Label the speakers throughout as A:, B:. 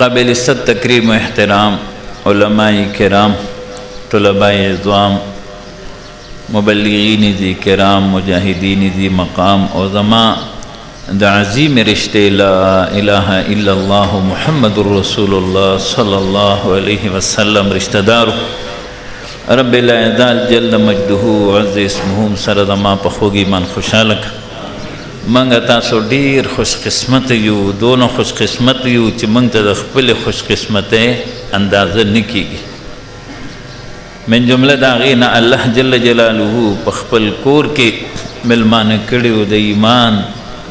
A: قابل صد تکریم و احترام علماء کرام، طلباء عظام، مبلغین ذی کرام، مجاهدین ذی مقام او زما د عظیم رشته لا اله الا الله محمد رسول الله صلی الله علیه وسلم رشتہ دارو، رب لا یزال جل مجده عز اسمه سره زما په خوږ ایمان خوشحاله کړه. موږ تاسو ډیر خوش قسمت یو، دونه خوش قسمت یو چې موږ ته د خپلې خوش قسمتۍ اندازه نه کېږي. من جمله د هغې نه الله جل جلاله په خپل کور کې مېلمانه کړي وو د ایمان،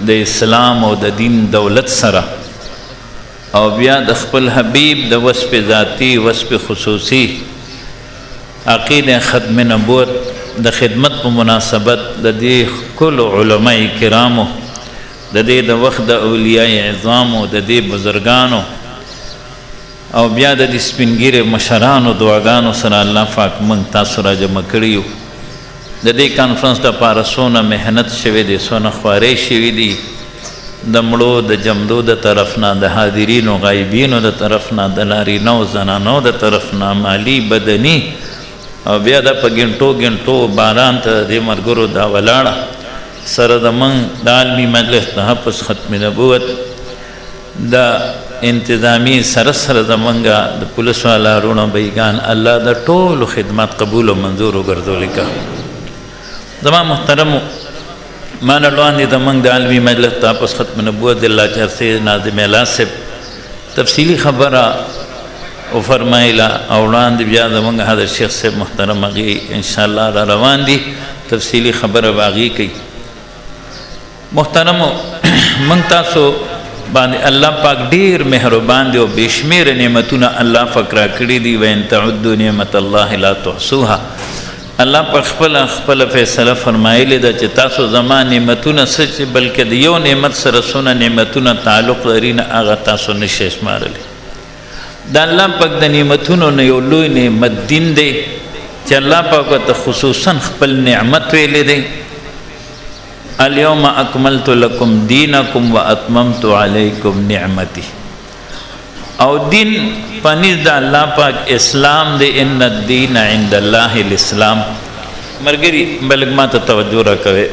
A: د اسلام او د دین دولت سره، او بیا د خپل حبیب د وصف ذاتی، وصف خصوصي، عقیده ختم نبوت د خدمت په مناسبت د دې ښکلو علماء کرامو، د دې د وخت د اولیاء عظامو، د دې بزرګانو او بیا د دې سپین ږیرې مشرانو دعاګانو سره الله پاک موږ تاسو را جمع کړي یو. د دې کانفرنس دپاره څونه محنت شوی دی، څونه خوارۍ شوي دي، د مړو د جمدو د طرف نه، د حاضرینو غایبینو د طرف نه، د نارینه او زنانو د طرف نه، مالی بدني، او بیا د په ګنټو ګنټو باران ته د دې ملګرو دا ولاړه سره د موږ د عالمي مجلس تحفظ ختم نبوت د انتظامی سره سره زمونږ د پولیس والا وروڼه بیګان، الله د ټولو خدمت قبول او منظور وګرځولې که. زما محترمو، ما نه وړاندې زمونږ د عالمي مجلس تحفظ ختم نبوت ضلع چارسې ناظم اعلی صاحب تفصیلي خبره وفرمایله، او وړاندې بیا زمونږ حضرت شیخ صاحب محترم هغې انشاءالله را روان دي، تفصیلي خبره به هغې کوي. محترمو، موږ تاسو باندې الله پاک ډیر مهربان دی او بې شمېره نعمتونه الله پاک راکړي دي. وان تعدوا نعمت الله لا تحصوها. الله په خپله خپله فیصله فرمایلې ده چې تاسو زما نعمتونه څه چې بلکې د یو نعمت سره څونه نعمتونه تعلق لري نه هغه تاسو نشئ شمارلی. د الله پاک د نعمتونو نه یو لوی نعمت دین دی چې الله پاک ورته خصوصا خپل نعمت ویلی دی. اليوم اکملت لکم دینکم واتممت علیکم نعمتي. او دین پنځ د الله پاک اسلام دی. ان الدین عند الله الاسلام. مرګري بلګ ما ته توجه راکوي.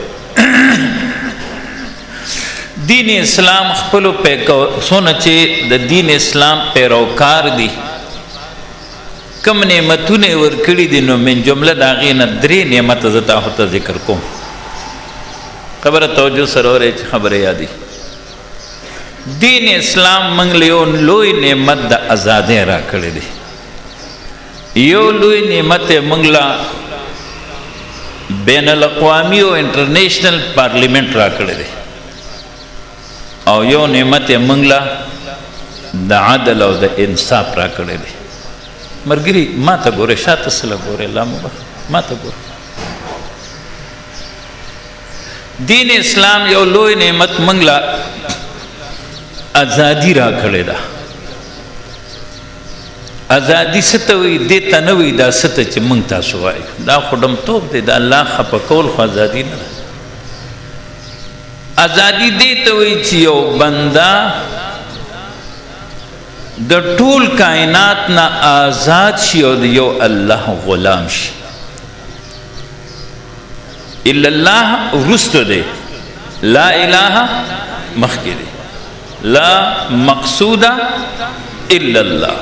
A: دین اسلام خپلو پیکو سونه چې د دین اسلام پیروکار دي کم نعمتونه یې ورکړي دي، نو من جمله د هغې نه درې نعمته زه تاسو ته ذکر کوم. خبره توجه سره اورئ چې خبره یادي. دین اسلام موږ له یو لوی نعمت د ازادۍ راکړی دی. یو لوی نعمت یې موږ له بین الاقوامي او انټرنیشنل پارلیمنټ راکړی دی، او یو نعمت یې موږ له د عدل او د انصاف راکړی دی. مرګري ما ته ګورې، شاته څه له ګورې، الله مو بخښه، ما ته ګورې. دین اسلام یو لوی نعمت موږ له ازادي راکړې ده. ازادي څه ته وایي؟ دې ته نه وایي دا څه ته چې موږ تاسو وایو، دا خو ډمتوب دی، د الله خفه کول خو ازادي نه ده. ازادي دې ته وایي چې یو بنده د ټول کائنات نه آزاد شي او د یو الله غلام شي. الا الله وروسته دی، لا اله مخکې دی، لا مقصود الا الله،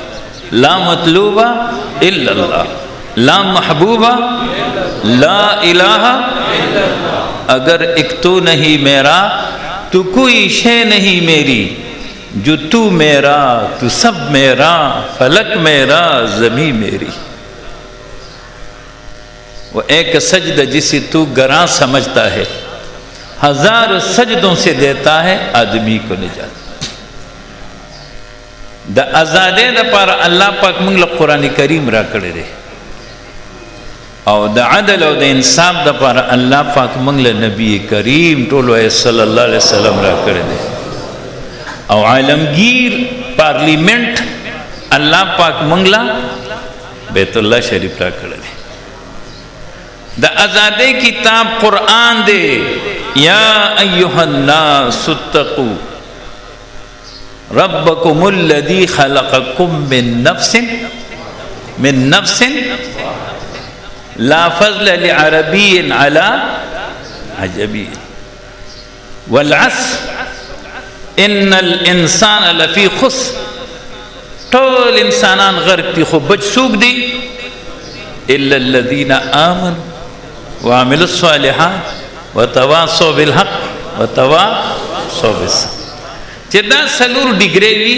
A: لا مطلوب الا الله، لا محبوب لا اله. اگر ایک تو نہیں میرا تو کوئی شے نہیں میری، جو تو میرا تو سب میرا، فلک میرا زمیں میری. وہ ایک سجدہ جسے تو گراں سمجھتا ہے، ہزار سجدوں سے دیتا ہے آدمی کو نجات. د ازادۍ دپاره الله پاک موږ له قرآن کریم راکړی دی، او د عدل او د انصاف دپاره الله پاک موږ له نبی کریم ټول وایي صلی الله علیه وسلم راکړی دی، او عالمگیر پارلیمنٹ الله پاک موږ له بیت الله شریف راکړی دی. د ازادۍ کتاب قرآن دی. یا ایها الناس اتقوا ربکم الذی خلقکم من نفس، من نفس لا فضل لعربی علی عجبی. والعصر ان الانسان لفی خسر، ټول انسانان غرق دي خو بچ څوک دي؟ الا الذین آمنوا وعملوا الصالحات وتواصوا بالحق وتواصوا بالصبر. چې دا څلور ډیګرې وي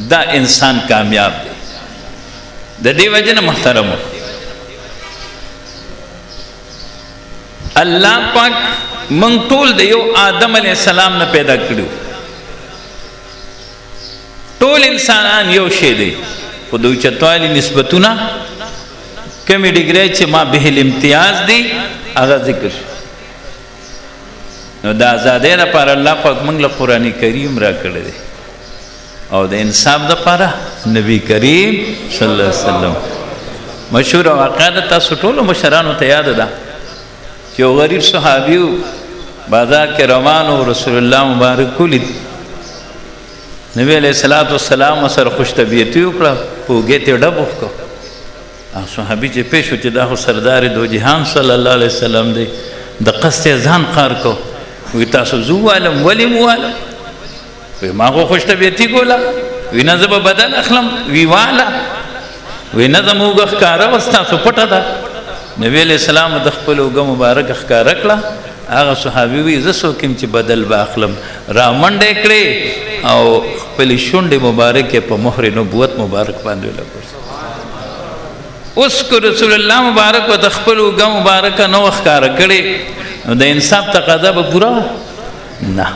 A: دا انسان کامیاب دی. د دې وجې نه محترمو الله پاک مونږ ټول د یو آدم علیه السلام نه پیدا کړو. ټول انسانان یو شی دی، خو د اوچتوالي نسبتونه کمې ډیګرې چې ما به الامتیاز دی هغه ذکر شو. نو د ازادۍ لپاره الله پاک موږ له قرآن کریم راکړی دی او د انصاف دپاره نبی کریم صلی الله علیه وسلم. مشهوره واقعه ده، تاسو ټولو مشرانو ته یاده ده چې یو غریب صحابي و، بازار کې روان و، رسول الله مبارک ولید. نبی علیه الصلاة والسلام سره خوش طبیعتي وکړه، په اوږې ته یې ډب وکړ. هغه صحابي چې پېښ شو چې دا خو سردار دو جهان صلی الله علیه وسلم دی، د قصد یې ځان قار کړ. وایي تاسو زه ووالم، ولې مو والم؟ وایي ما خو خوش طبیعتي کوله. وایي نه زه به بدل اخلم. وایي واله. وایي نه زما اوږه ښکاره وه، ستاسو پټه ده. نبی علیه السلام د خپل اوږه مبارکه ښکاره کړه. هغه صحابي وایي زه څوک یم چې بدل به اخلم؟ رامنډه یې کړې او خپلې شونډې مبارکې په مهر نبوت مبارک باندې ولګولې. اوس که رسول الله مبارک ورته خپل اوږه مبارکه نه وه ښکاره کړې نو د انصاف تقاضا به پوره وه؟ نه.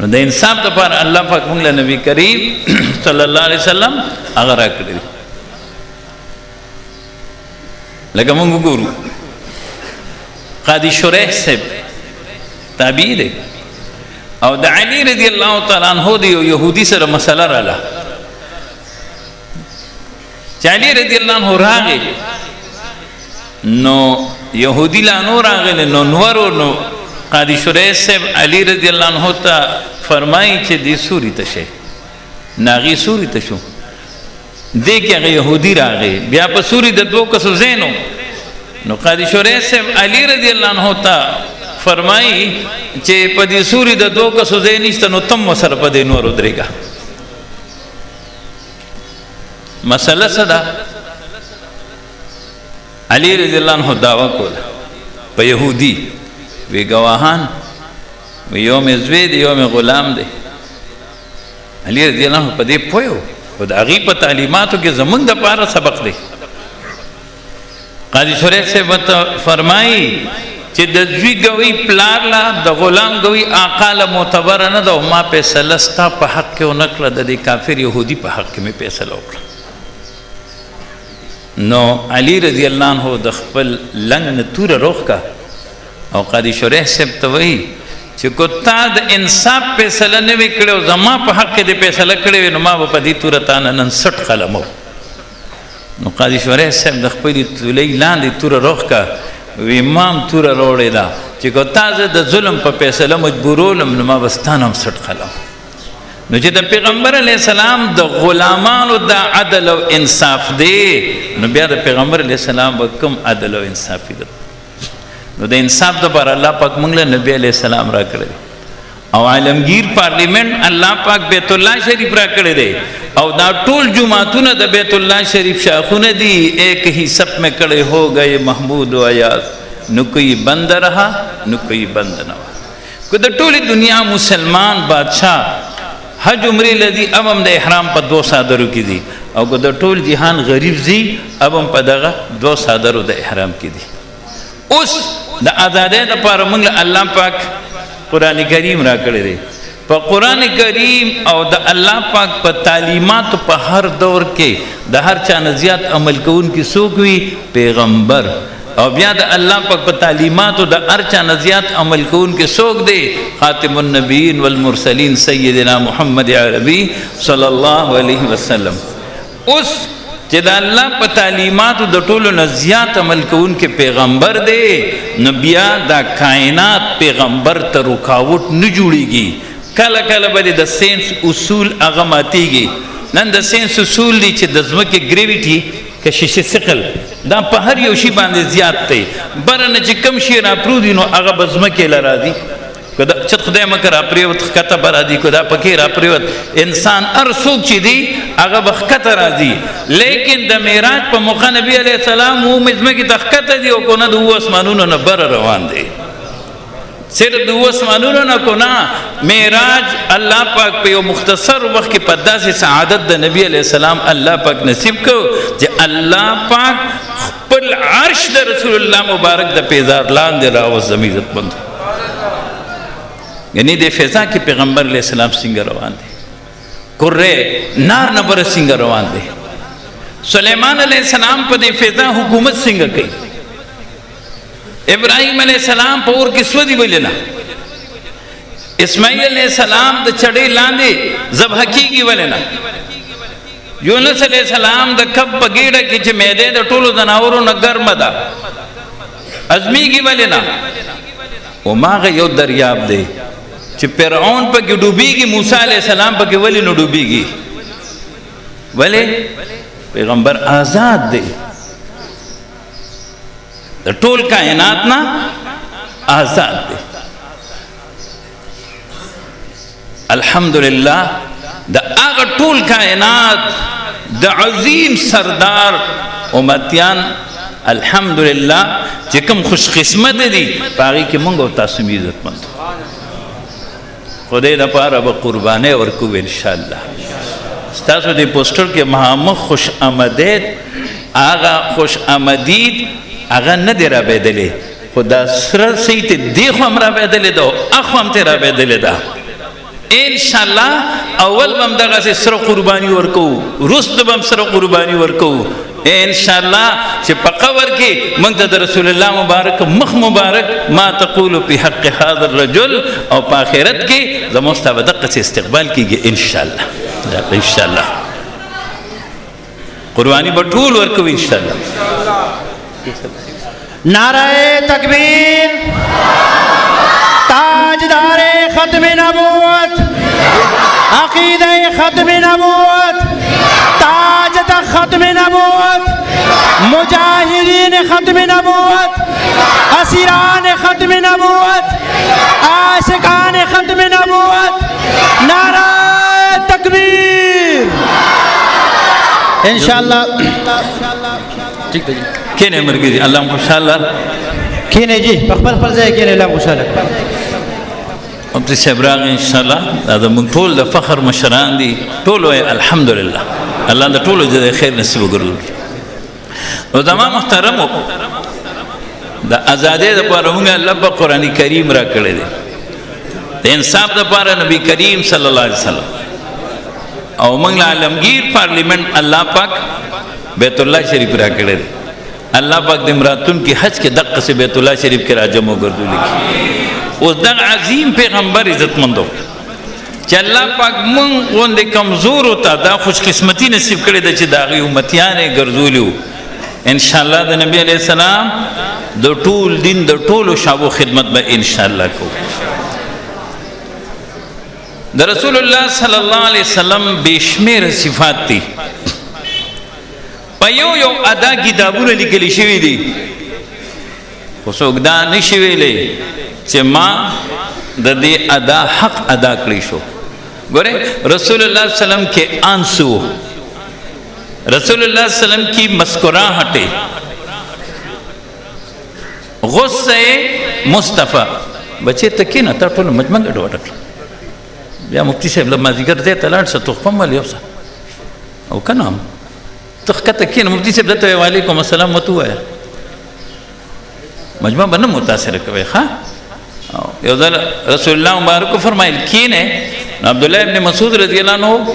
A: نو د انصاف دپاره الله پاک موږ له نبی کریم صلی الله علیه وسلم هغه راکړی دی. لکه موږ وګورو قاضي شریح صاحب تابعي دی او د علي رضی الله تعالی عنه د یو یهودي سره مسله راله. چې علي رضی الله عنه راغی نو یهودي لا نو راغلی، نو نورو نو قاضي شریح صاحب علي رضی الله عنه ته فرمایي چې دې سوري ته شي. نو هغې سوري ته شو، دې کې هغه یهودي راغی، بیا په سوري د دوو کسو ځای نو. نو قاضي شریح صاحب علي رضی الله عنه ته فرمایي چې په دې سوري د دوو کسو ځای نشته، نو تم ورسره په دې نور ودرېږه. مسله څه ده؟ علي رضی الله عنه دعوه کوله په یهودي، وی ګواهان، وی یو مې زوی دی، یو مې غلام دی. علي رضی الله عنه په دې پوه و، خو د هغې په تعلیماتو کې زمونږ دپاره سبق دی. قاضي شریح صاحب ورته فرمایي چې د زوی ګوی پلار له د غلام ګوی آقا له معتبره نه ده، او ما فیصله ستا په حق کې ونه کړه، د دې کافر یهودي په حق کې مې فیصله وکړه. نو علي رضی الله عنه د خپل لنګ نه توره روښکه او قاضي شریح صاحب ته وایي چې که تا د انصاف فیصله نه وي کړې او زما په حق کې دې فیصله کړې وي، نو ما به په دې توره تا نه نن 60 قلمه. نو قاضي شریح صاحب د خپلې تولۍ لاندې توره روښکه، وی امام توره راوړې ده چې که تا زه د ظلم په فیصله مجبورولم نو ما به ستا نه هم 60 قلم. نو چې د پیغمبر علیه السلام د غلامانو د عدل او انصاف دی، نو بیا د پیغمبر علیه السلام به کوم عدل او انصاف دی؟ نو د انصاف دپاره الله پاک موږ له نبی علیه السلام راکړی دی، او عالمگیر پارلیمنت الله پاک بیت الله شریف راکړی دی، او دا ټول جوماتونه د بیت الله شریف شاخونه دي. ایک ہی صف میں کڑے ہو گئے محمود و ایاز، نو کوئی بند رہا نو کوئی بند نہ ہوا. که د ټولې دنیا مسلمان بادشاه حج عمرې لدی اب هم د احرام په دوو څادرو کې دي، او که د ټول جهان غریب ځي اب هم په دغه دوو څادرو د احرام کې دي. اوس د ازادۍ دپاره موږ له الله پاک قرآن کریم راکړی دی. په قرآن کریم او د الله پاک په تعلیماتو په هر دور کې د هر چا نه زیات عمل کوونکي څوک وي؟ پیغمبر. او بیا د الله پاک په تعلیماتو د هر چا نه زیات عمل کوونکي څوک دی؟ خاتم النبیین والمرسلین سیدنا محمد عربي صلی الله علیه وسلم. اوس چې د الله په تعلیماتو د ټولو نه زیات عمل کوونکی پیغمبر دی، نو بیا دا کائنات پیغمبر ته رکاوټ نه جوړیږي. کله کله به د ساينس اصول هغه ماتېږي. نن د ساينس اصول دي چې د ځمکې gravity کشش ثقل دا په هر یو شي باندې زیات دی، بره نه چې کم شی راپروځي نو هغه به ځمکې له راځي. که دا چت خدای مکه راپرېوت ښکته به راځي، که دا پکې راپرېوت انسان هر څوک چې دی هغه به ښکته راځي. لیکن د معراج په موقع نبي علیه السلام و ځمکې ته ښکته دی او که نه د اوو اسمانونو نه بره روان دی. صرف د اوو اسمانونو نه که نه، معراج الله پاک په یو مختصر وخت کې په داسې سعادت د نبي علیه السلام الله پاک نصیب کړو چې الله پاک خپل عرش د رسول الله مبارک د پیزار لاندې راوست. زموږ عزتمند، یعنی د فضا کې پیغمبر علیه السلام څنګه روان دی، کره نار نه بره څنګه روان دی، سلیمان علیه السلام په دې فضا حکومت څنګه کوي، ابراهیم علیه السلام په اور کې سوځي ولې نه، اسماعیل علیه السلام د چړې لاندې ذبح کېږي ولې نه، یونس علیه السلام د کب په ګېډه کې چې معده د ټولو ځناورو نه ګرمه ده ازمیږي ولې نه. هماغه یو دریاب دی چې فرعون پکې ډوبېږي، موسی علیه السلام پکې ولې نه ډوبېږي؟ ولې؟ پیغمبر آزاد دی، د ټول کائنات نه آزاد دی. الحمدلله د هغه ټول کائنات د عظیم سردار امتیان الحمدلله چې کوم خوش قسمت دي په هغې کې موږ او تاسو هم عزتمند. خدای دپاره به قربانۍ ورکوو انشاءالله. ستاسو دې پوسټر کې مخامخ خوش آمدید، هغه خوش آمدید هغه نه دی رابېدلی، خو دا سره صحیح ته دې خوا هم رابېدلې ده او اخوا هم ترې رابېدلې ده. انشاءالله اول به هم دغسې سره قرباني ورکوو، وروسته به هم سره قرباني ورکوو انشاءالله چې په قبر کې موږ ته د رسول الله مبارک مخ مبارک ما تقول فی حق هذا الرجل، او په آخرت کې زموږ ستا به دقسې استقبال کېږي انشاءالله. انشاءالله قرباني به ټول ورکوو انشاءالله.
B: نعرہ تکبیر، تاجدار ختم نبوت، عقیدہ ختم نبوت، تاج ختم نبوت، مجاہدین ختم نبوت، اسیران ختم نبوت، عاشقان ختم نبوت، نعرہ تکبیر. انشاءاللہ
A: ٹھیک ہے جی، کینے مرګي دي الله خوشاله
B: کینې جی، په خپل خپل ځای کینې، الله خوشاله.
A: مفتي صاحب راغی انشاءالله. دا زموږ ټول د فخر مشران دي، ټول وایي الحمدلله. الله د ټولو د خیر نصیب وګرځوي. نو زما محترمو، د ازادۍ دپاره موږ الله په قرآن کریم را کړی دی، د انصاف دپاره نبی کریم صلی الله علیه وسلم، او موږ له عالمگیر پارلیمنت الله پاک بیت الله شریف را کړی دی. الله پاک د امراتون کې حج کې دقسې بیت الله شریف کې راجم وګرځولي. اوس دغه عظیم پیغمبر عزتمندو چې الله پاک مونږ غوندې کمزورو ته دا خوش قسمتي نصیب کړې ده چې د هغې امتیان یې ګرځولي وو. انشاءالله د نبي علیه السلام د ټول دین د ټولو شابو خدمت به انشاءالله کوو. د رسول الله صلی الله علیه وسلم بې شمېره صفات دي، په یو یو ادا کتابونه لیکل شوي دي، خو څوک دا نشي ویلی چې ما د دې ادا حق ادا کړی شو. ګورئ رسول الله صلی الله علیه وسلم کې آنسو، رسول الله صلی الله علیه وسلم کی مسکراہٹیں، غصه مصطفی. بچې ته کښېنه، تا ټوله مجمع ګډوډه کړه. بیا مفتي صاحب له مازدیګر ځای ته لاړ شه، تحفه هم ولې یوسه او که نه ته ښکته کښېنه. مفتي صاحب درته وایي وعلیکم السلام ورته ووایه، مجمع به نه متاثره کوې. ښه، یو ځل رسول الله مبارک وفرمایل کښېنئ. نو عبدالله ابن مسعود رضی الله عنه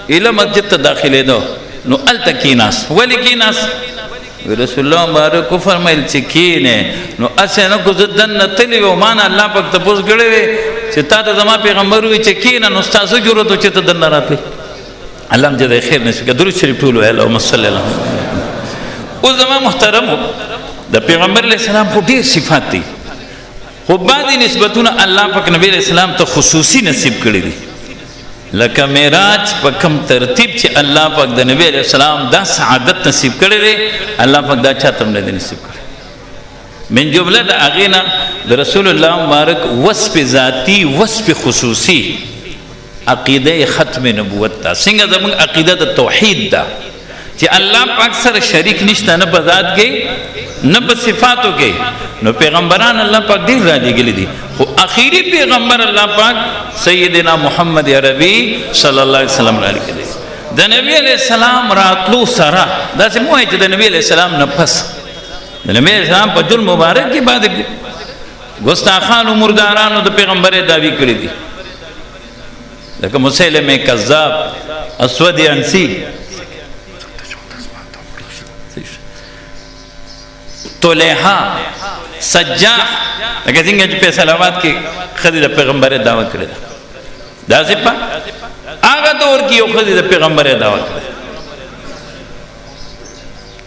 A: ایله مسجد ته داخلېده، نو هلته کښېناست. ولې کښېناست؟ رسول الله مبارک وفرمایل چې کښېنئ. نو هسې نه که زه دننه تللی وم، ما نه الله پاک تپوس کړی وی چې تا ته زما پیغمبر ووایي چې کښېنه، نو ستا څه جرأت و چې ته دننه راتلې؟ الله هم جزای خیر نصیب کړه. درود شریف ټول ووایه، اللهم صل علی محمد. اوس زما محترمو، د پیغمبر علیه السلام خو ډېر صفات دي. خو بعضې نسبتونه الله پاک نبی علیہ السلام ته خصوصي نصیب کړي دي، لکه معراج په کم ترتیب چې الله پاک د نبی علیہ السلام دا سعادت نصیب کړی دی، الله پاک دا چاته هم نه دی نصیب کړی. من جمله د هغې نه د رسول الله مبارک وصف ذاتی، وصف خصوصي عقیده ختم نبوت ده. څنګه زموږ عقیده د توحید ده چې الله پاک سره شریک نشته، نه په ذات کې نه په صفاتو کې. نو پیغمبران الله پاک ډېر رالیږلي دي، خو اخیری پیغمبر الله پاک سیدنا محمد عربي صلی الله علیه وسلم رالیږلی. د نبی علیه السلام راتلو سره داسې مه وایئ چې د نبی علیه السلام نه پس، د نبی علیه السلام په ژوند مبارک کې بعد ګستاخانو مردارانو د پیغمبرۍ دعوې کړې دي، لکه مسیلمه کذاب، اسود عنسی، طلیحه، سجاح، لکه څنګه چې فیصل آباد کې ښځې د پیغمبرۍ دعوه کړې ده، داسې په هغه دور کې یو ښځې د پیغمبرۍ دعوه کړې ده.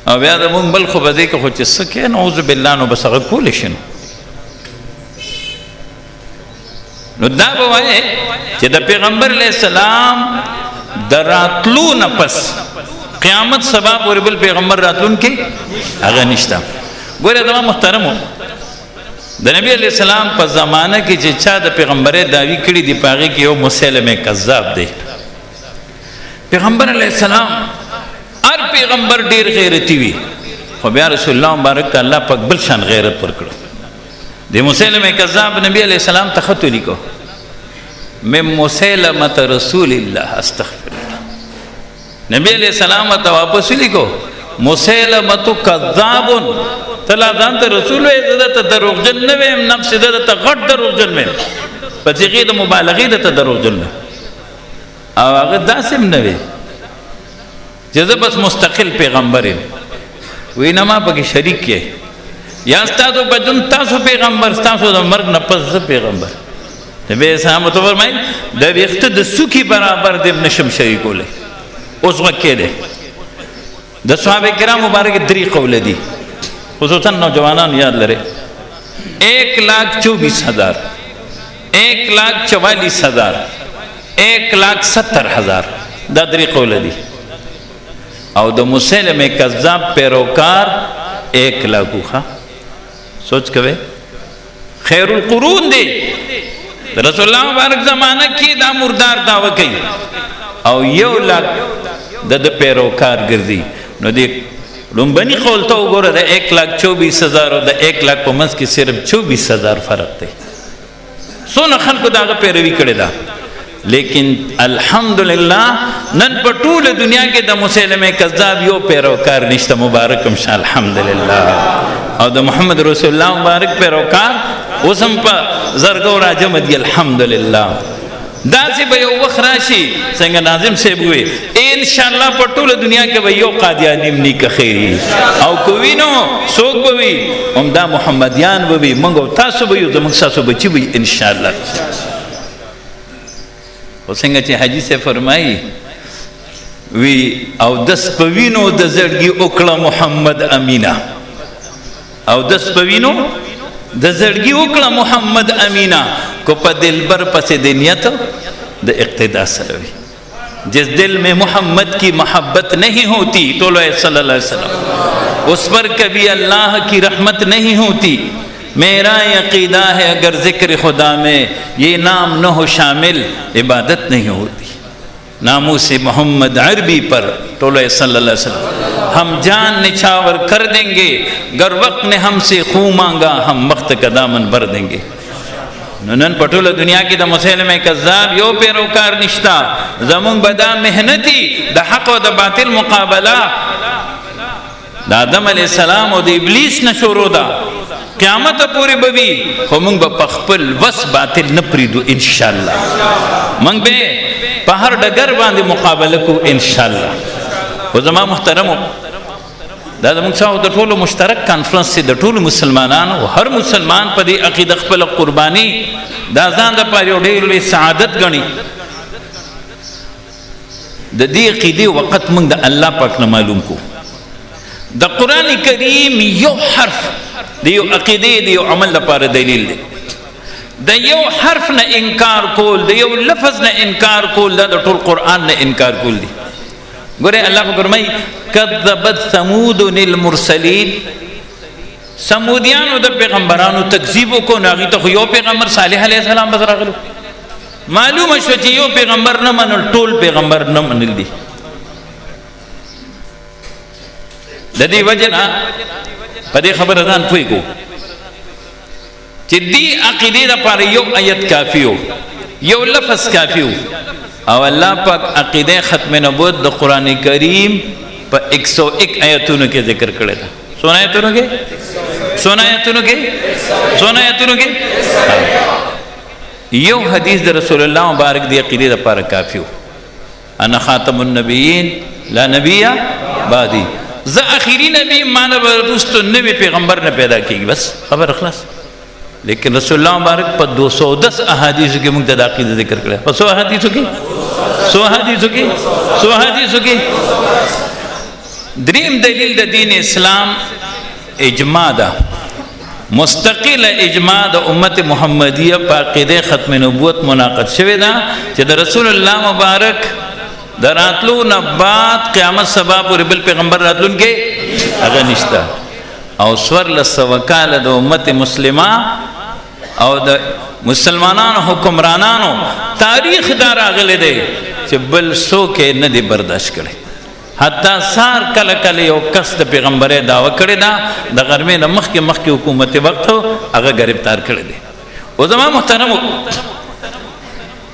A: او بیا د مونږ بل خو به دې کې خو چې څه کوې نعوذ بالله، نو بس هغه کولی شي. نو دا به وایې چې د پیغمبر علیه السلام د راتلو نه پس قیامت سبا پورې بل پیغمبر راتلونکی هغه نشته. ګوره زما محترمو، د نبی علیه السلام په زمانه کې چې چا د پیغمبرۍ دعوی کړي دي، په هغې کې یو مسلمه کذاب دی. پیغمبر علیه السلام هر پیغمبر ډېر غیرتي وي، خو بیا رسول الله مبارک ته الله پاک بل شان غیرت ورکړو. د مسلمه کذاب نبی علیه السلام ته خط ولیکو، من مسلمة رسول الله، استغفر الله. نبی علیه السلام ته واپس ولیکو، مسلمة کذاب، ته لا ځان ته رسول وایې، زه درته دروغجن نه وایم، نفس زه درته غټ دروغجن وایم، په صیغې د مبالغې درته دروغجن وایم. او هغه داسې هم نه وي چې زه بس مستقل پیغمبر یم، وایي نه ما پکې شریک یې، یا ستاسو په ژوند تاسو پیغمبر، ستاسو د مرګ نه پس زه پیغمبر. نبی علیه السلام ورته وفرمایل د ویښته د سوکي برابر دې هم نشم شریکولی. اوس غوږ کښېږدئ، د صحابه کرام مبارک درې قوله دي، خصوصا نوجوانان یاد لرئ. 1,24,000، 1,44,000، 1,70,000، دا درې قوله دي. او د مسلمه کذاب پیروکار 1 لاک. ښه سوچ کوئ، خیر القرون دی. د رسول الله مبارک زمانه کې دا مردار دعوه کوي او 1 لاک د ده پیروکار ګرځي. نو دې لومبني قول ته وګوره، د 1,24,000 او د 1 لاک په منځ کې صرف 24,000 فرق دی. څونه خلکو د هغه پیروي کړې ده، لیکن الحمدلله نن په ټوله دنیا کې د مسلمه کذاب یو پیروکار نشته. مبارک هم شه، الحمدلله. او د محمد رسول الله مبارک پیروکار اوس هم په زرګو راجمع دي، الحمدلله. داسې به یو وخت راشي، څنګه ناظم صاحب ووایي، انشاءالله په ټوله دنیا کې به یو قادیاني هم نیکه خیري، او که وي نو څوک به وي؟ همدا محمدیان به وي، موږ او تاسو به یو، زموږ ستاسو بچي به وي انشاءالله. خو څنګه چې حاجي صاحب فرمایي وي، او دس په وینو د زړګي وکړه محمد امینه، او دس په وینو د زړګي وکړه محمد امینه، کو په دلبر پسې د نیت د اقتدا سره وي. جس دل میں محمد کی محبت نہیں ہوتی، تو لو صلی اللہ علیہ وسلم، اس پر کبھی اللہ کی رحمت نہیں ہوتی. میرا عقیدہ ہے اگر ذکر خدا میں یہ نام نہ ہو شامل، عبادت نہیں ہوتی. ناموس محمد عربی پر تو لو صلی اللہ علیہ وسلم ہم جان نچھاور کر دیں گے، گر وقت نے ہم سے خون مانگا ہم وقت کا دامن بھر دیں گے. نو نن په ټوله دنیا کې د مسلمه کذاب یو پیروکار نشته. زمونږ به دا محنتي د حق او د باطل مقابله د آدم علیه السلام او د ابلیس نه شروع ده، قیامت پورې به وي، خو موږ به په خپل وس باطل نه پرېږدو انشاءالله. موږ به په هر ډګر باندې مقابله کوو انشاءالله. خو زما محترمو، دا زموږ سره د ټولو مشترک کانفرنس دی، د ټولو مسلمانانو، هر مسلمان په دې عقیده خپله قرباني دا ځان دپاره یو ډېر لوی سعادت ګڼي. د دې عقیدې وقت موږ د الله پاک نه معلوم کو. د قرآن کریم یو حرف د یو عقیدې د یو عمل لپاره دلیل دی. د یو حرف نه انکار کول، د یو لفظ نه انکار کول، دا د ټول قرآن نه انکار کول دي. ګوره الله فرمایي کذبت ثمود المرسلین، سمودیانو د پیغمبرانو تکذیب وکړو، نو هغوی ته خو یو پیغمبر صالح علیه السلام بس راغلو. معلومه شوه چې یو پیغمبر نه منل، ټول پیغمبر نه منل دي. د دې وجې نه په دې خبره ځان پوه کړو چې دې عقیدې دپاره یو آیت کافي و، یو لفظ کافي و، او الله پاک عقیده ختم نبوت د قرآن کریم په 101 آیتونو کې ذکر کړی ده. څونه آیتونو کې؟ څونه آیتونو کې؟ څونه آیتونو کې؟ یو حدیث د رسول الله مبارک دی عقیدې دپاره کافي و، انا خاتم النبیین لا نبی بعدی، زه اخیری نبی، ما نه به وروستو نوی پیغمبر نه پیدا کېږي، بس خبره خلاص. لیکن رسول الله مبارک په 210 احادیثو کې موږ ته د عقیده ذکر کړی. په څو احادیثو کې؟ څو احادیثو کې؟ څو احادیثو کې؟ دریم دلیل د دین اسلام اجماع ده، مستقل اجماع د امت محمدیه په عقیده ختم نبوت منعقد شوې ده چې د رسول الله مبارک د راتلو نه بعد قیامت سبا پورې بل پیغمبر راتلونکی هغه نشته. او 1400 کاله د امت مسلمه او د مسلمانانو حکمرانانو تاریخ دا راغلی دی چې بل څوک یې نه دی برداشت کړی. حتی سار کله کله یو کس د پیغمبرۍ دعوه کړې ده، د غرمې نه مخکې مخکې حکومت وخت هغه ګرفتار کړی دی. او زما محترمو،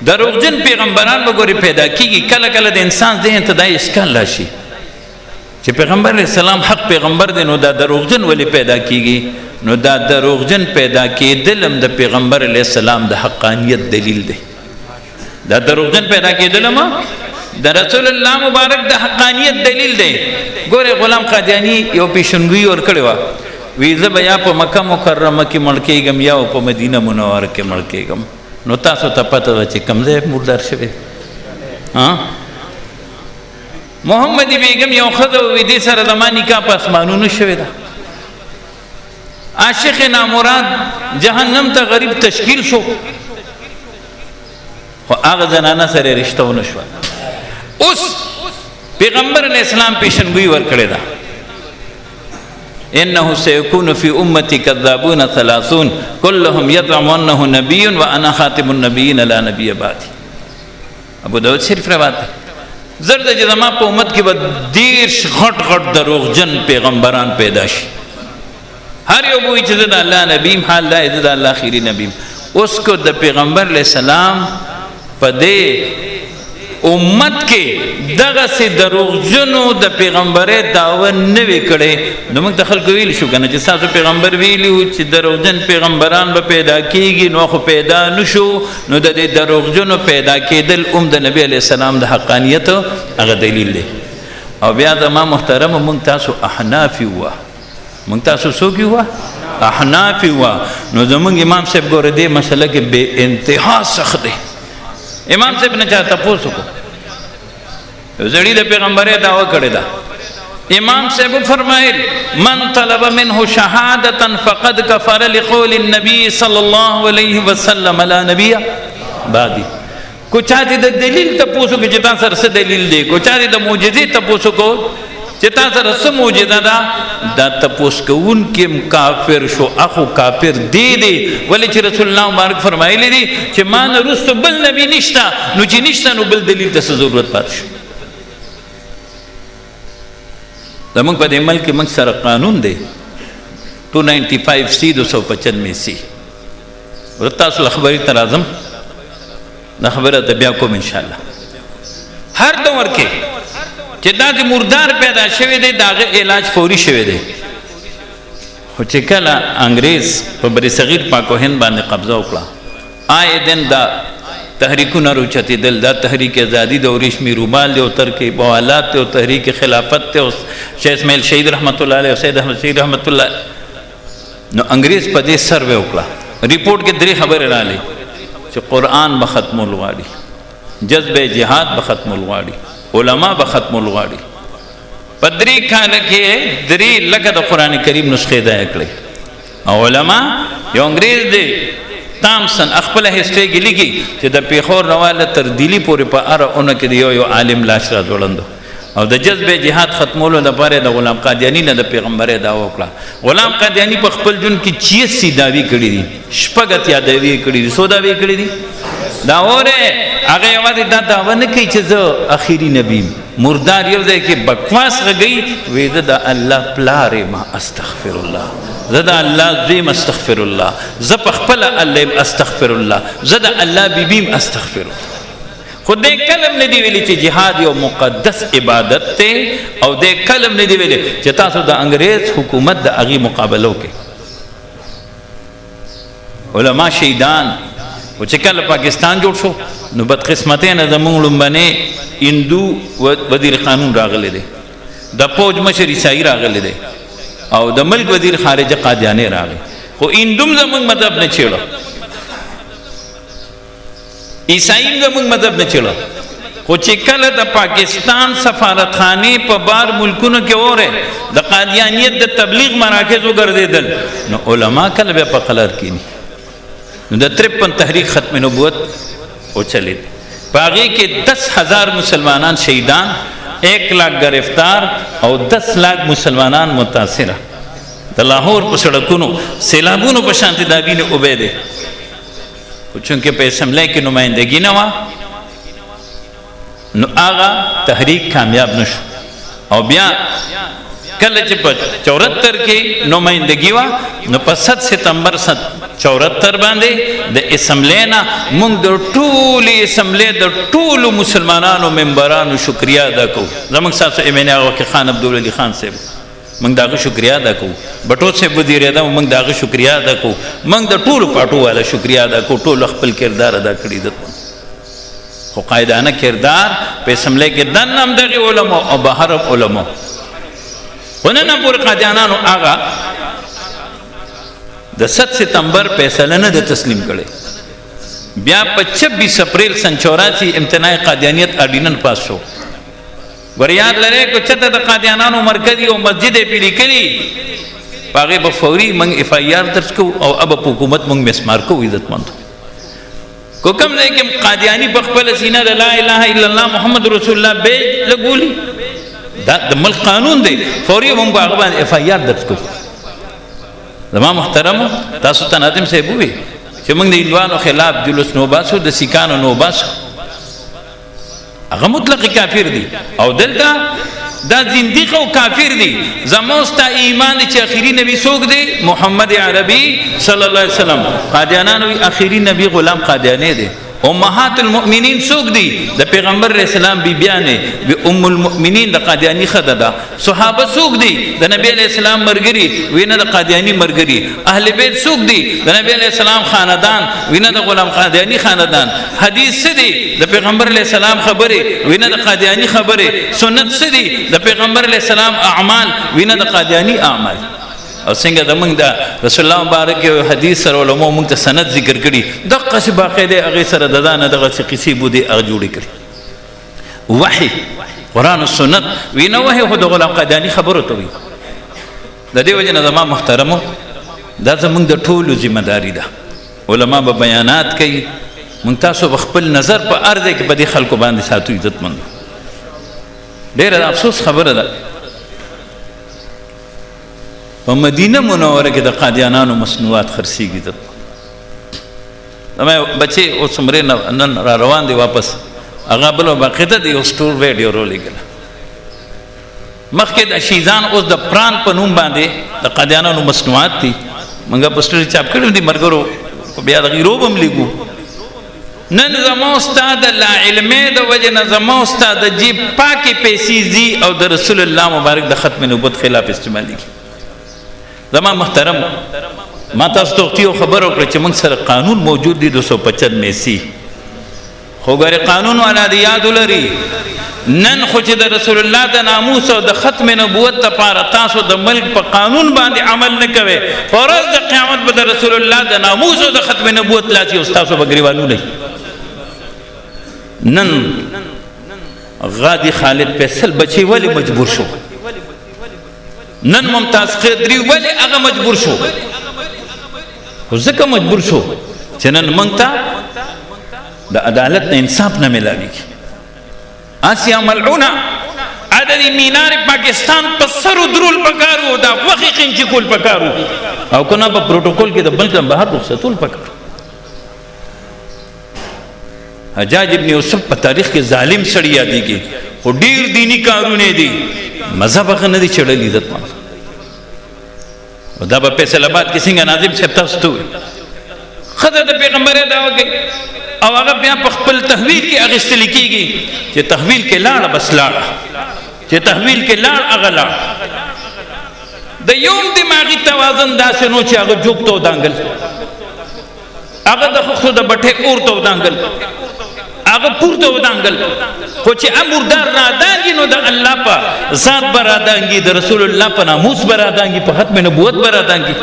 A: دروغجن پیغمبران به ګورې پیدا کېږي. کله کله د انسان ذهن ته دا اشکال راشي چې پیغمبر علیه السلام حق پیغمبر دی، نو دا دروغجن ولې پیدا کېږي؟ نو دا دروغجن پیدا کېدل هم د پیغمبر علیه السلام د حقانیت دلیل دی. دا دروغجن پیدا کېدل هم د رسول الله مبارک د حقانیت دلیل دی. ګورې غلام قادیاني یو پیشنګویي ورکړې وه، وی زه به یا په مکه مکرمه کې مړ کېږم یا په مدینه منوره کې مړ کېږم. نو تاسو ته پته ده چې کوم ځای مردار شوی. محمدي بیګم یو ښځه وي، دې سره زما نکاح په اسمانونو شوې ده. عاشق نامراد جهنم ته غریب تشکیل شو، خو هغه زنانه سره رشته ونه شوه. اوس پیغمبر علیه السلام پیشنګویي ورکړې ده، انه سيكون في امتي كذابون 30 كلهم يزعم انه نبي وانا خاتم النبيين لا نبي بعدي. ابو داود شریف روایت ده. زر ده چې زما په امت کې به 30 غټ غټ دروغجن پیغمبران پیدا شي، هر یو به وایي چې زه د الله نبی یم، حال دا زه د الله اخري نبی یم. اوس که د پیغمبر علیه السلام په دې امت کې دغسې دروغجنو د پیغمبرۍ دعوه نه وي کړې، نو موږ ته خلکو ویلي شو که نه چې ستاسو پیغمبر ویلي وو چې دروغجن پیغمبران به پیدا کېږي، نو خو پیدا نه شو. نو د دې دروغجنو پیدا کېدل هم د نبي علیه السلام د حقانیت هغه دلیل دی. او بیا زما محترمو، موږ تاسو احناف یو، موږ تاسو څوک یو؟ احناف یو. نو زموږ امام صاحب ګوره دې مسله کې بې انتها سخت دی. امام صاحب نه چا تپوس وکړو، یو سړي د پیغمبرۍ دعوه کړې ده. امام صاحب فرمایل من طلب منه شهادة فقد كفر لقول النبي صلى الله عليه وسلم لا نبي بعدي. کو چا دې د دلیل تپوس وکړو چې تا سره څه دلیل دی، کو چا دې د معجزې تپوس وکړو چې تا سره څه معجزه ده، دا تپوس کوونکی هم کافر شو. اخو کافر دی دی، ولې چې رسول الله مبارک فرمایلی دي چې ما نه وروسته بل نبي نشته، نو چې نشته نو بل دلیل ته څه ضرورت پاتې شو؟ زموږ په دې ملک کې موږ سره قانون دی 295 سی 295 سی. تاسو له خبرې ته راځم، دا خبره ته بیا کوم انشاءالله. هر دور کې چې دا چې مردار پیدا شوی دی د هغه علاج فوري شوی دی، خو چې کله انګریز په برصغیر پاک و هند باندې قبضه وکړه، آئے دن دا تحریکونه راوچتېدل، دا تحریک ازادي د ورېښمي رومال دی او ترکې بوالات دی او تحریک خلافت دی او شیخ اسماعیل شهید رحمت الله علیه او سید احمد شهید رحمت الله. نو انګریز په دې سروې وکړه، ریپورټ کې درې خبرې راغلې چې قرآن به ختمول غواړي، جذب جهاد به ختمول غواړي، علما به ختمول غواړي. په درې کاله کې 3 لکه د قرآن کریم نسخې ضایع کړې. او علما یو انګریز دی تامسن خپله هسټرۍ کې لیکي چې د پېښور نه واله تر دلي پورې په هره اونه کې د یو یو عالم لاش را ځوړندو. او د جذبه جهاد ختمولو لپاره د غلام قادیاني نه د پیغمبرۍ دعوه وکړه. غلام قادیاني په خپل ژوند کې 86 دعوې کړې دي، 86 دعوې کړې دي. څو دعوې کړې دي؟ دا وره هغه یوازې دا دعوه نه کوي چې زه اخري نبی یم. مردار یو ځای کې بکواس غږوي، وایي زه د الله پلار یم، استغفر الله، زه د الله زوی یم، استغفر الله، زه په خپله الله یم، استغفر الله، زه د الله بیبي یم، استغفر الله. خو دې کلم نه دی ویلي چې جهاد یو مقدس عبادت دی، او دې کلم نه دی ویلي چې تاسو د انګرېز حکومت د هغې مقابله وکړئ. علما شهیدان. او چې کله پاکستان جوړ شو نو بدقسمتۍ نه زموږ لومبنی هندو وزیر قانون راغلی دی، د پوج مشر عیسائی راغلی دی، او د ملک وزیر خارجه قادیانی راغی. خو هندوم زموږ مذهب نه چېړه، عیسائی زموږ مذهب نه چېړه. خو چې کله د پاکستان سفارتخانې په بار ملکونو کې وره د قادیانیت د تبلیغ مراکز وګرځېدل، نو علما کله بیا په قلار کینی. نو د 53 تحریک ختم نبوت وچلید. په هغې کې 10,000 مسلمانان شهیدان، 1 لاک گرفتار او 10 لاک مسلمانان متاثره. د لاهور په سړکونو سیلابونو په شانتې دا وینې وبهېدې. خو چونکې په اسمبلۍ کې نمایندګي نه وه، نو هغه تحریک کامیاب نه شو. او بیا کله چې په 74 کې نمایندګي وه، نو په 7 ستمبر 74 باندې د اسمبلۍ نه موږ د ټولې اسمبلۍ د ټولو مسلمانانو ممبرانو شکریه ادا کوو. زموږ ستاسو ایم این اے هغه وخت کې خان عبدالولي خان صاحب، موږ د هغه شکریه ادا کوو. بټو صاحب وزیر اعظم، موږ د هغه شکریه ادا کوو. موږ د ټولو پاټو والا شکریه ادا کوو، ټولو خپل کردار ادا کړي ده. خو قاعدانه کردار په اسمبلۍ کې دننه هم دغې علماو او بهر هم علماو. خو نن هم پورې قادیانانو هغه د 7 ستمبر فیصله نه ده تسلیم کړې. بیا په 26 اپریل سن 84 امتناع قادیانیت آرډیننس پاس شو. ور یاد لرئ که چېرته د قادیانانو مرکز یو مسجد یې پرې لیکلي، په هغې به فوري موږ اف آی آر درج کوو او اب په حکومت موږ مسمار کوو. عزتمندو، که کوم ځای کې قادیاني په خپله سینه د لا اله الا الله محمد رسول الله بیج لګولي، دا د ملک قانون دی، فوري موږ په هغه باندې اف آی آر درج کوو. زما محترمو، تاسو ته ناظم صاحب وویل چې موږ د هندوانو خلاف جلوس نه وباسو، د سیکانو نه وباسو، هغه مطلق کافر دي، او دلته دا زندیق او کافر دي. زما ستا ایمان دی چې اخري نبی څوک دی؟ محمد عربي صلی الله علیه وسلم. قادیانانو وی اخري نبی غلام قادیانی دی. امهات المؤمنین څوک دي؟ د پیغمبر علیه السلام بیبیانې، وی ام المؤمنین د قادیانی ښځه ده. صحابه څوک دي؟ د نبی علیه السلام مرګري، وینه د قادیانی مرګري. اهل بیت څوک دي؟ د نبی علیه السلام خاندان، وینه د غلام قادیانی خاندان. حدیث څه دي؟ د پیغمبر علیه السلام خبرې، وینه د قادیانی خبرې. سنت څه دي؟ د پیغمبر علیه السلام اعمال، وینه د قادیانی اعمال. او څنګه د موږ د رسول الله مبارک یو حدیث سره علماو موږ ته سند ذکر کړي، دقسې باقاعده هغې سره د دا نه دغسې قصې بودې هغه جوړې کړي. وحي قرآن او سنت وینه وحي خو د غلام قادیاني خبرو ته وي. د دې وجې نه زما محترمو، دا زموږ د ټولو ذمه داري ده. علما به بیانات کوي، موږ تاسو به خپل نظر په هر ځای کې په دې خلکو باندې ساتو. عزتمندو، ډېره د افسوس خبره ده، په مدینه منوره کې د قادیانانو مصنوعات خرڅېږي. زما بچې اوس عمرې نه نن را روان دی واپس، هغه بل باقاعده د یو سټور ویډیو راولېږله. مخکې د شیزان اوس د پران په نوم باندې د قادیانانو مصنوعات دي، موږ پوسټر چاپ کړي دي، ملګرو بیا د غیرو به هم لیږو. نن زما ستا د لا علمۍ د وجې نه زما ستا د جیب پاکې پیسې ځي او د رسول الله مبارک د ختم نبوت خلاف استعمالېږي. زما محترم، ما تاسو ته یو خبر وکړه چې موږ سره قانون موجود دی 295 سی، خو ګورې قانون والا دې یاد ولري. نن خو چې د رسول الله د ناموس او د ختم نبوت لپاره تاسو د ملک په قانون باندې عمل نه کوئ، په ورځ د قیامت به د رسول الله د ناموس او د ختم نبوت لاس یو ستاسو به ګریوانونه. نن غادي خالد فیصل بچی ولې مجبور شو؟ نن ممتاز قدري ولې هغه مجبور شو؟ خو ځکه مجبور شو چې نن موږ ته د عدالت نه انصاف نه ملاویږي. آسیا ملعونه عدد مینار پاکستان په سرو درول پکارو، دا غوښې قینچي کول پکارو، او که نه په پروتوکول کې د ملک نه بهر رخصتول پکارو. حجاج ابن یوسف په تاریخ کې ظالم سړی یادېږي، خو ډېر دیني کارونه دي، مذهب هغه نه دی چړلی عزتمند. او دا په فیصل آباد کې څنګه ناظم صاحب تاسو ته وویل، ښځه د پیغمبرۍ دعوه کوي او هغه بیا په خپل تحویل کې اخیستل کېږي، چې تحویل کې لاړه بس لاړه، چې تحویل کې لاړ هغه لاړ. د یوم دماغي توازن داسې نو چې هغه جوک ته ودانګل، هغه د خښتو د بټۍ اور ته ودانګل، هغه پورته ودانګل، خو چې امردار رادانګي نو د الله په ذات به رادانګي، د رسول الله په ناموس به رادانګي، په ختم نبوت به رادانګي.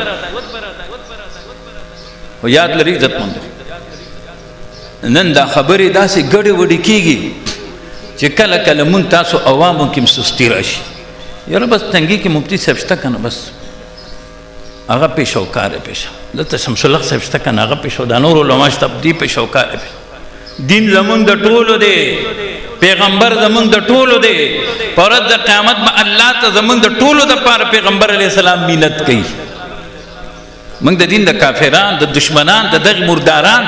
A: خو یاد لري عزتمندو، نن دا خبرې داسې ګډې وډې کېږي چې کله کله مونږ تاسو عوامو کې هم سستي راشي. یاره بس تنګي کې مفتي صاحب شته که نه، بس هغه پېښوکار دی، پېښه دلته شمس الحق صاحب شته که نه، هغه پېښو، دا نور علما شته، دې پېښوکار دی. دین زمونږ د ټولو دی، پیغمبر زمونږ د ټولو دی، په ورځ د قیامت به الله ته زمونږ د ټولو دپاره پیغمبر علیه السلام مینت کوي. موږ د دین د کافران، د دشمنان، د دغې مرداران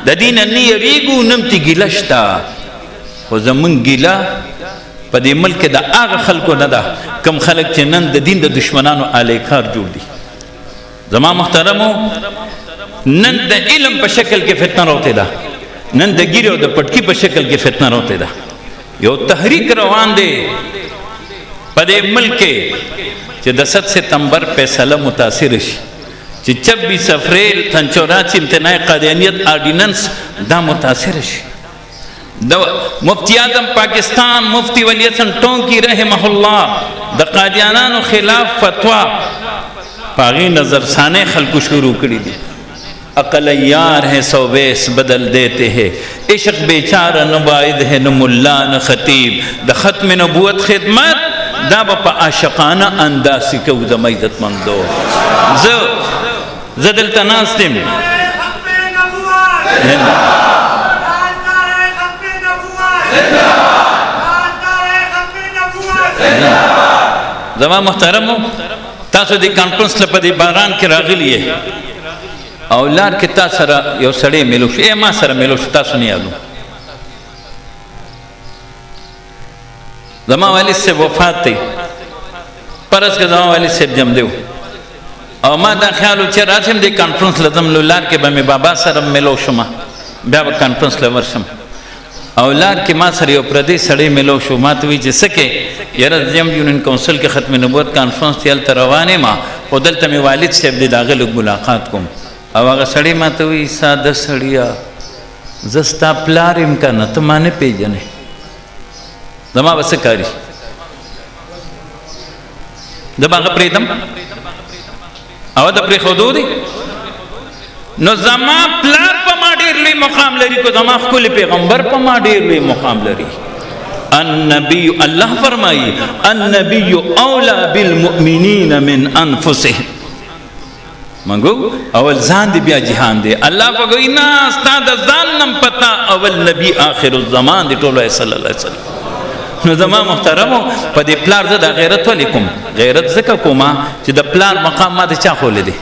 A: د دین نه یریږو، نه هم ترې ګیله شته، خو زمونږ ګیله په دې ملک کې د هغه خلکو نه ده کوم خلک چې نن د دین د دشمنانو الیکار جوړ دي. زما محترمو، نن د علم په شکل کې فتنه راوتې ده، نن د ګیرې او د پټکي په شکل کې فتنه راوتې ده. یو تحریک روان دی په دې ملک کې چې د 7 ستمبر فیصله متاثر شي، چې 26 اپریل سن 84 امتناع قادیانیت آرډیننس دا متاثر شي. د مفتی اعظم پاکستان مفتی ولی حسن ټونکی رحمه الله د قادیانانو خلاف فتوا په هغې نظرثانۍ خلکو شروع کړي دي. عقل یار ہے 120 بدل دیتے ہیں، عشق بیچارہ نہ واعظ ہے نہ ملا نہ خطیب، د ختم نبوت خدمت دا به په عاشقانه انداز کې کوو. زما عزتمندو، زه دلته ناست یم. زما محترمو، تاسو دې کانفرنس له په دې باران کې راغلي یې او لار کې تا سره یو سړی میلو شو، ما سره میلو شو، تاسو نه یادو. زما والد صاحب وفات دی، پرس کې زما والد صاحب جم دی او ما دا خیال و چې راشم دې کانفرنس له ځم، نو لار کې به مې بابا سره میلو شم، بیا به کانفرنس له ورشم. او لار کې ما سره یو پردی سړی میلو شو، ما ته وایي چې څه کې؟ یاره ځم یونین کونسل کې ختم نبوت کانفرنس دی، هلته روان یم، خو دلته مې والد صاحب دی، د هغه لږ ملاقات کوم. او هغه سړی ما ته وایي ساده سړیه، زه ستا پلار یم که نه، ته ما نه پېژنې، زما به څه کاري؟ زه به هغه پرېږدم او د پرېښودو دی؟ نو زما پلار په ما ډېر لوی مقام لري، که زما ښکلي پیغمبر په ما ډېر لوی مقام لري. النبی، الله فرمایي النبی اولا بالمؤمنین من انفسهم. منګو اول ځان دی بیا جهان دی. الله فګوي نه، ستا د ځان نم پتا اول نبی آخر الزمان دی ټولو صلی الله علیه وسلم. نو زما محترمو، په دې پلار زه دا غیرت ولې کوم؟ غیرت ځکه کوم چې د پلار مقام ما ته چا ښولی دی؟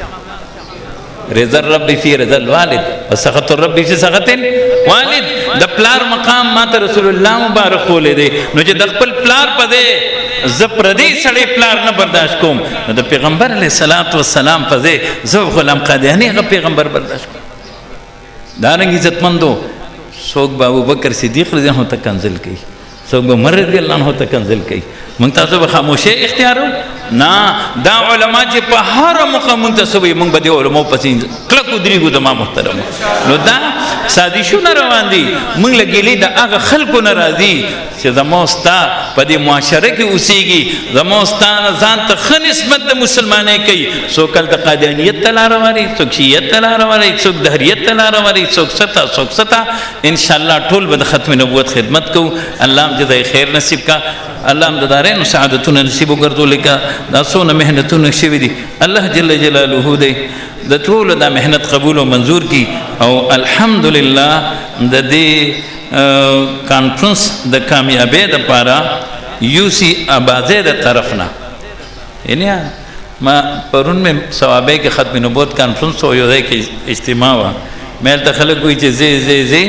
A: رضا الرب فی رضا الوالد وسخط الرب فی سخط الوالد. د پلار مقام ما ته رسول الله مبارک ښولی دی. نو چې د خپل پلار په دی زه پردی سړی پلار نه برداشت کوم، نو د پیغمبر علیه الصلاة والسلام په ځای زه غلام قادیاني هغه پیغمبر برداشت کوم. دارنګ عزتمندو، څوک به ابوبکر صدیق رضی الله عنه ته کنځل کوي، څوک به عمر رضی الله عنه ته کنځل کوي، موږ تاسو به خاموشي اختیارو نه. دا علما چې په هر موقع مونږ ته څه وایي، موږ به دې علماو پسې کلک ودرېږو. زما محترمو، نو دا سازشونه روان دي، موږ له ګیلې د هغه خلکو نه راځي چې زما ستا په دې معاشره کې اوسېږي، زما ستا نه ځان ته ښه نسبت د مسلمانۍ کوي. څوک هلته قادیانیت ته لاره واري، څوک شیعیت ته لاره واري، څوک دهریت ته لاره واري، څوک څه ته، څوک څه ته. انشاءالله ټول به د ختم نبوت خدمت کوو. الله هم چې د خیر نصیب کا، الله هم د دارینو سعادتونه نصیب وګرځولې کا. دا څونه محنتونه شوي دي، الله جل جلاله دی د ټولو دا محنت قبول او منظور کی. او الحمدلله د دې کانفرنس د کامیابۍ دپاره یو سی ابازۍ د طرف نه، یعنی ما پرون مې صوابۍ کې ختم نبوت کانفرنس و، یو ځای کې اجتماع وه، مې هلته خلک وایي چې ځې ځې ځې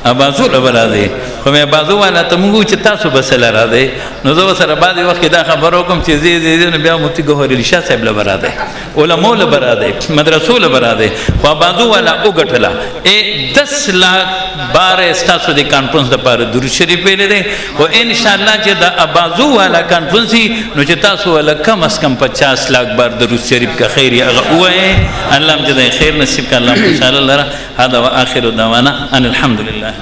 A: ابازو له به راځئ، خو مې ابازو والا ته موږ وویل چې تاسو به څه له راځئ، نو زه ورسره بعضې وخت کې دا خبره وکړم چې ځې ځې ځې، نو بیا مفتي ګوهر علي شاه صاحب له به راځئ، علماو له به راځئ، مدرسو له به راځئ. خو ابازو والا وګټله، ای 10 لاک باره ستاسو د کانفرنس دپاره درود شریف ویلی دی. خو انشاءالله چې د ابازو والا کانفرنس وي، نو چې تاسو والا کم از کم 50 لاک بار درود شریف که خیر یې هغه ووایئ. الله هم چې د خیر نصیب کړه، الله هم خوشحاله لره. هذا وآخر دعوانا ان الحمد لله.